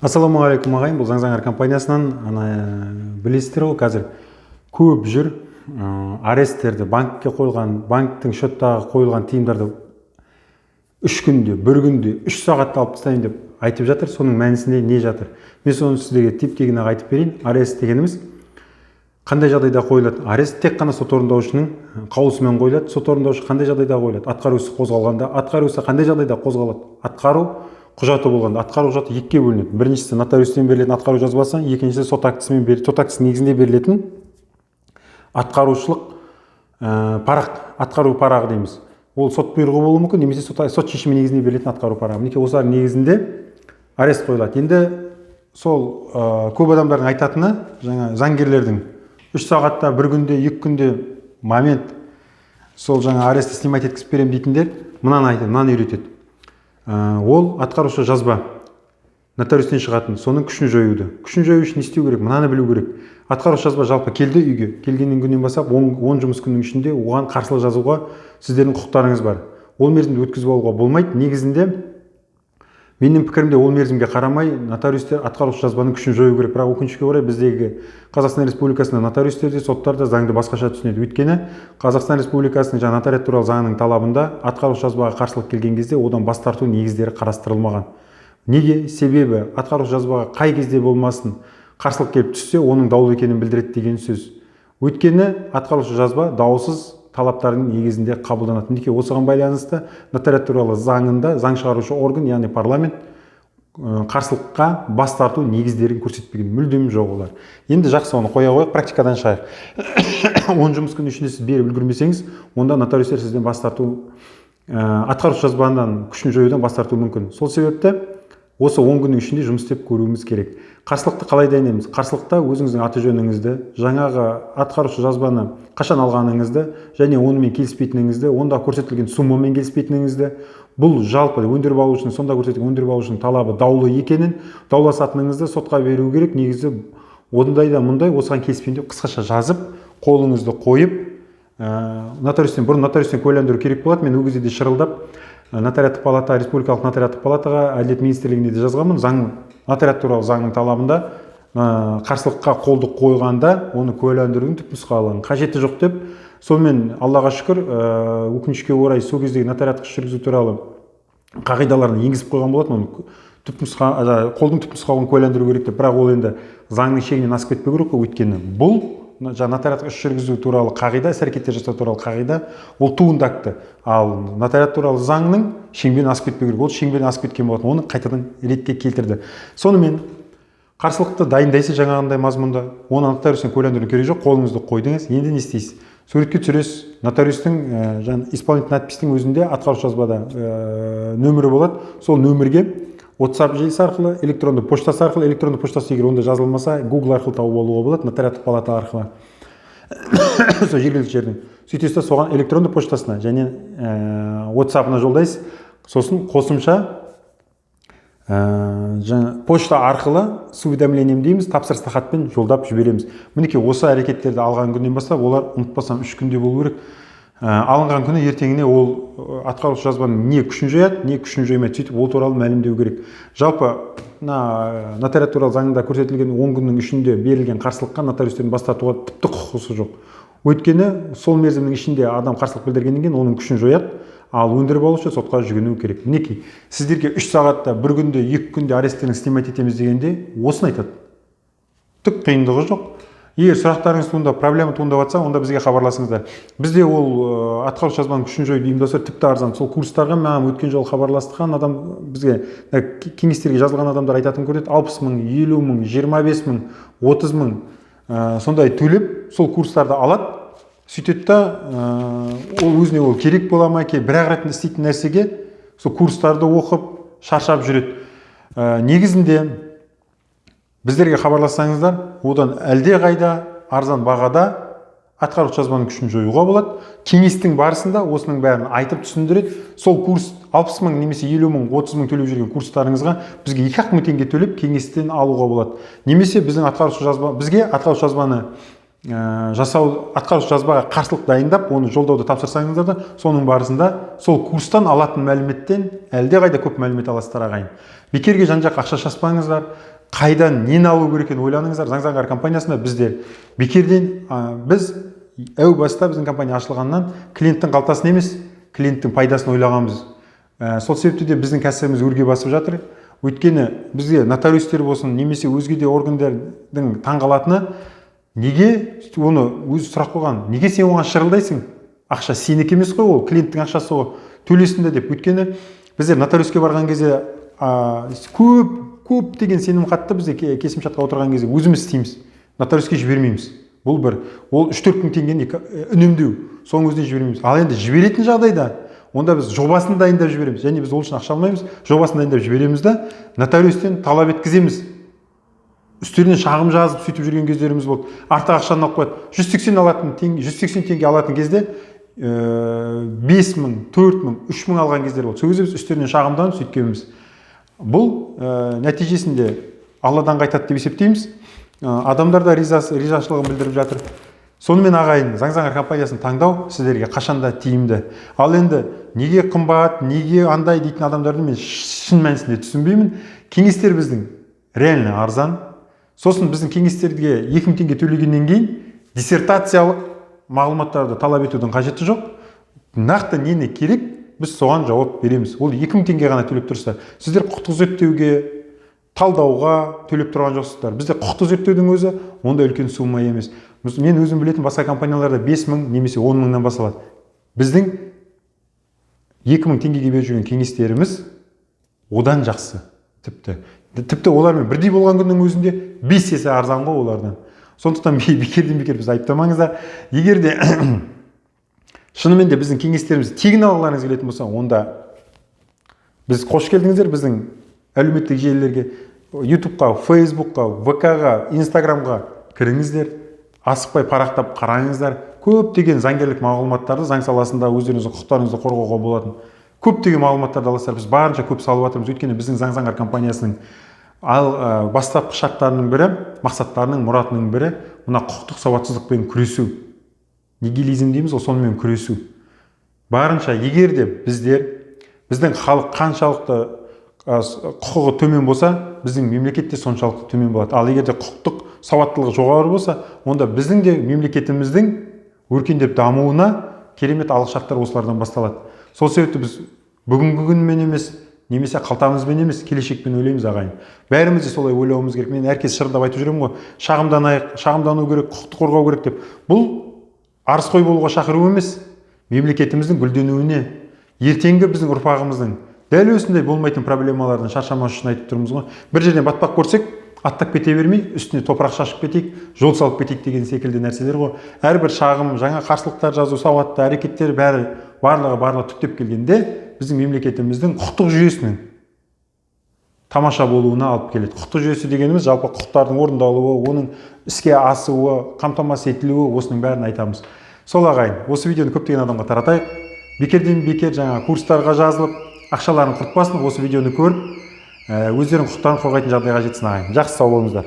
Ассалаумағалейкум, ағайын! Бұл Заң Заңғар компаниясынан. Ана, білесіздер ғой, қазір көп жүр, аресттерді, банкке қойылған, банктің счеттағы қойылған тиымдарды 3 күнде, бір күнде, 3 сағатта алып тастаймын деп айтып жатыр. Соның мәнісінде не жатыр? Мен соны сіздерге тип тегін ақ айтып берейін. Арест дегеніміз қандай жағдайда қойылады? Арест тек қана сот орындаушының қаулысымен қойылады. Сот орындаушы қандай жағдайда қойылады? Атқару ісі қозғалғанда. Атқару ісі қандай жағдайда қозғалады? Атқару құжаты болғанда. Атқару құжаты екіге бөлінеді: біріншісі – нотариустен берілетін атқару жазбасы, екіншісі – сот актісімен, сот актісінің негізінде берілетін атқарушылық парақ, атқару парағы дейміз. Ол сот бұйрығы болуы мүмкін немесе сот шешімі негізінде берілетін атқару парағы. Мінекей, осылардың негізінде арест қойылады. Енді сол көп адамдардың айтатыны, жаңа заңгерлердің 3 сағатта, бір күнде, 2 күнде момент сол жаңа арестті снимать еткізіп беремін дейтіндер мынаны айтады, мынаны үйретеді. Ол атқарушы жазба нотариустен шығатын, соның күшін жоюды. Күшін жою үшін не істеу керек? Мынаны білу керек: атқарушы жазба жалпы келді үйге, келгеннен күннен бастап 10 жұмыс күннің ішінде оған қарсылық жазуға сіздердің құқықтарыңыз бар. Ол мерзімді өткізіп алуға болмайды. Негізінде, менің пікірімде, ол мерзімге қарамай нотариустер атқарушы жазбаның күшін жою керек. Бірақ, өкінішке орай, біздегі Қазақстан Республикасында нотариустер де, соттар да заңды басқаша түсінеді. Өйткені Қазақстан Республикасының жаңа нотариат туралы заңының талабында атқарушы жазбаға қарсылық келген кезде одан бас тарту негіздері қарастырылмаған. Неге? Себебі атқарушы жазбаға қай кезде болмасын қарсылық келіп түссе, оның даулы екенін білдіреді деген сөз. Өйткені атқарушы жазба даусыз талаптардың негізінде қабылданады. Мінекей, осыған байланысты нотариат туралы заңында заң шығарушы орган, яғни парламент, қарсылыққа бас тарту негіздерін көрсетпеген, мүлдем жоқ олар. Енді жақсы, оны қоя қояйық, практикадан шығайық. 10 жұмыс күні ішінде сіз беріп үлгермесеңіз, онда нотариустер сізден бас тарту, атқарушы жазбадан күшін жоюдан бас тартуы мүмкін. Сол себепті осы 10 күннің ішінде жұмыс істеп көруіміз керек. Қарсылықты қалай дайындаймыз? Қарсылықта өзіңіздің аты жөніңізді, жаңағы атқарушы жазбаны қашан алғаныңызды және онымен келіспейтініңізді, онда көрсетілген суммамен келіспейтініңізді, бұл жалпы өндіріп алушының, сонда көрсетілген өндіріп алушының талабы даулы екенін, дауласатыныңызды, сотқа беру керек негізі, ондай да мұндай, осыған келіспеймін деп қысқаша жазып, қолыңызды қойып, нотариустен, бұрын нотариустен куәландыру керек болады. Мен ол кезде де шырылдап, нотариаттық палата, республикалық нотариаттық палатаға, әділет министрлігіне де жазғанмын: заң, нотариат туралы заңның талабында қарсылыққа қолды қойғанда оны куәландырудың түпнұсқалығының қажеті жоқ деп. Сонымен, Аллаға шүкір, өкінішке орай, сол кездегі нотариаттық іс жүргізу туралы қағидаларын енгізіп қойған болатын, оны түпнұсқа, қолдың түпнұсқалығын куәландыру керек деп. Бірақ ол енді заңның шегінен асып кетпеу керек қой. Өйткені бұл жаңа нотариаттық іс жүргізу туралы қағида, іс әрекеттер жасау туралы қағида, ол туынды акті. Ал нотариат туралы заңның шеңберінен асып кетпеу керек. Ол шеңберінен асып кеткен болатын, оны қайтадан ретке келтірді. Сонымен, қарсылықты дайындайсыз жаңағындай мазмұнда. Оны нотариустен куәландырудың керегі жоқ. Қолыңызды қойдыңыз, енді не істейсіз? Суретке түсіресіз. Нотариустің, жаңа исполнительный надпись тің өзінде атқарушы жазбада нөмірі болады. Сол нөмірге WhatsApp желісі арқылы, электронды поштасы арқылы, электронды поштасы егер онда жазылмаса, Google арқылы тауып алуға болады, нотариаттық палата арқылы сол жергілікті жердің. Сөйтесіз да, соған электронды поштасына және WhatsApp-ына жолдайсыз. Сосын қосымша жаңа почта арқылы, с уведомлением дейміз, тапсырысты хатпен жолдап жібереміз. Мінекей, осы әрекеттерді алған күннен бастап олар, ұмытпасам, 3 күнде болу керек, алынған күні ертеңіне ол атқарушы жазбаның не күшін жояды, не күшін жоймайды. Сөйтіп, ол туралы мәлімдеу керек. Жалпы, мына нотариат туралы заңда көрсетілген 10 күннің ішінде берілген қарсылыққа нотариустердің бас тартуға тіпті құқығы жоқ. Өйткені сол мерзімнің ішінде адам қарсылық білдіргеннен кейін оның күшін жояды, ал өндіріп алушы сотқа жүгіну керек. Мінекей, сіздерге 3 сағатта, бір күнде, 2 күнде аресттерін снимать етеміз дегенде осыны айтады. Түк қиындығы жоқ. Егер сұрақтарыңыз туындап, проблема туындап жатса, онда бізге хабарласыңыздар. Бізде ол атқарушы жазбаның күшін жоюды ұйымдастыру тіпті арзан. Сол курстарға маған өткен жолы хабарласқан адам, бізге кеңестерге жазылған адамдар айтатын көрінеді: 60 мың, 50 мың, 25 мың, 30 мың, сондай төлеп сол курстарды алады. Сөйтеді да, ол өзіне ол керек бола ма екен? Бір ақ рет істейтін нәрсеге сол курстарды оқып шаршап жүреді. Негізінде біздерге хабарлассаңыздар, одан әлде қайда арзан бағада атқарушы жазбаның күшін жоюға болады. Кеңестің барысында осының бәрін айтып түсіндіреді. Сол курс 60 мың немесе 50 мың, 30 мың төлеп жүрген курстарыңызға бізге 2 ақ мың теңге төлеп кеңестен алуға болады. Немесе біздің атқарушы жазба, бізге атқарушы жазбаны жасау, атқарушы жазбаға қарсылық дайындап, оны жолдауды тапсырсаңыздар да, соның барысында сол курстан алатын мәліметтен әлдеқайда көп мәлімет аласыздар, ағайын. Бекерге жан-жаққа ақша шашпаңыздар, қайдан нені алу керек екенін ойланыңыздар. Заң Заңғар компаниясында біздер бекерден, біз әу баста, біздің компания ашылғаннан клиенттің қалтасын емес, клиенттің пайдасын ойлағанбыз. Сол себепті де біздің кәсібіміз өрге басып жатыр. Өйткені бізге нотариустер болсын немесе өзге де органдардың таңғалатыны, неге, оны өзі сұрақ қойған: «Неге сен оған шырылдайсың? Ақша сенікі емес қой, ол клиенттің ақшасы ғой, төлесін де», – деп. Өйткені біздер нотариуске барған кезде көп көптеген сенім хатты бізде келісімшартқа отырған кезде өзіміз істейміз, нотариуске жібермейміз. Бұл бір ол 3-4 мың теңгені үнемдеу, соның өзіне жібермейміз. Ал енді жіберетін жағдайда, онда біз жобасын дайындап жібереміз және біз ол үшін ақша алмаймыз. Жобасын дайындап жібереміз да, нотариустен талап еткіземіз, үстеріне шағым жазып, сөйтіп жүрген кездеріміз болды. Артық ақшаны алып қояды. 180 алатын теңге, 180 теңге алатын кезде 5000, 4000, 3000 алған кездер болды. Сол кезде біз үстеріне шағымданып сөйткенбіз. Бұл нәтижесінде Алладан қайтады деп есептейміз. Адамдар да ризашылығын білдіріп жатыр. Сонымен, ағайын, Заң Заңғар компаниясын таңдау сіздерге қашанда тиімді. Ал енді неге қымбат, неге андай дейтін адамдарды мен шын мәнісінде түсінбеймін. Кеңестер біздің реально арзан. Сосын біздің кеңестерге 2000 теңге төлегеннен кейін диссертациялық мағлұматтарды талап етудің қажеті жоқ. Нақты нені керек, біз соған жауап береміз. Ол 2000 теңге ғана төлеп тұрсыздар. Сіздер құқықтық зерттеуге, талдауға төлеп тұрған жоқсыздар. Бізде құқықтық зерттеудің өзі ондай үлкен сумма емес. Мен өзім білетін басқа компанияларда 5000 немесе 10 мыңнан басталады. Біздің 2000 теңгеге беріп жүрген кеңестеріміз одан жақсы, тіпті олармен бірдей болған күннің өзінде 5 есе арзан ғой олардан. Сондықтан бекерден бекер бізді айыптамаңыздар. Егер де шынымен де біздің кеңестерімізді тегін алғыларыңыз келетін болса, онда біз қош келдіңіздер. Біздің әлеуметтік желілерге, Ютубқа, Фейсбукқа, ВК-ға, Инстаграмға кіріңіздер, асықпай парақтап қараңыздар. Көптеген заңгерлік мағлұматтарды, заң саласында өздеріңіздің құқықтарыңызды қорғауға болатын көптеген мағлұматтарды аласыздар. Біз барынша көп салып жатырмыз, өйткені біздің Заң Заңғар компаниясының ал бастапқы шарттарының бірі, мақсаттарының, мұратының бірі мына құқықтық сауатсыздықпен күресу, нигилизм дейміз ғой, сонымен күресу барынша. Егер де біздер, біздің халық қаншалықты құқығы төмен болса, біздің мемлекет те соншалықты төмен болады. Ал егер де құқықтық сауаттылығы жоғары болса, онда біздің де мемлекетіміздің өркендеп дамуына керемет алғышарттар осылардан басталады. Сол себепті біз бүгінгі күнмен емес немесе қалтамызбен емес, келешекпен ойлаймыз, ағайын. Бәріміз де солай ойлауымыз керек. Мен әркез шырылдап айтып жүремін ғой: шағымданайық, шағымдану керек, құқықты қорғау керек деп. Бұл арызқой болуға шақыру емес, мемлекетіміздің гүлденуіне, ертеңгі біздің ұрпағымыздың дәл осындай болмайтын проблемалардан шаршамас үшін айтып тұрмыз ғой. Бір жерден батпақ көрсек, аттап кете бермей, үстіне топырақ шашып кетейік, жол салып кетейік деген секілді нәрселер ғой. Әрбір шағым, жаңа қарсылықтар жазу, сауатты әрекеттер, бәрі, барлығы түптеп келгенде біздің мемлекетіміздің құқықтық жүйесінің тамаша болуына алып келеді. Құқықтық жүйесі дегеніміз жалпы құқықтардың орындалуы, оның іске асуы, қамтамасыз етілуі, осының бәрін айтамыз. Сол, ағайын, осы видеоны көптеген адамға таратайық. Бекерден бекер жаңа курстарға жазылып, ақшаларын құртпасын. Осы видеоны көріп, өздерінің құқықтарын қорғайтын жағдайға жетсін, ағайын. Жақсы, сау болыңыздар.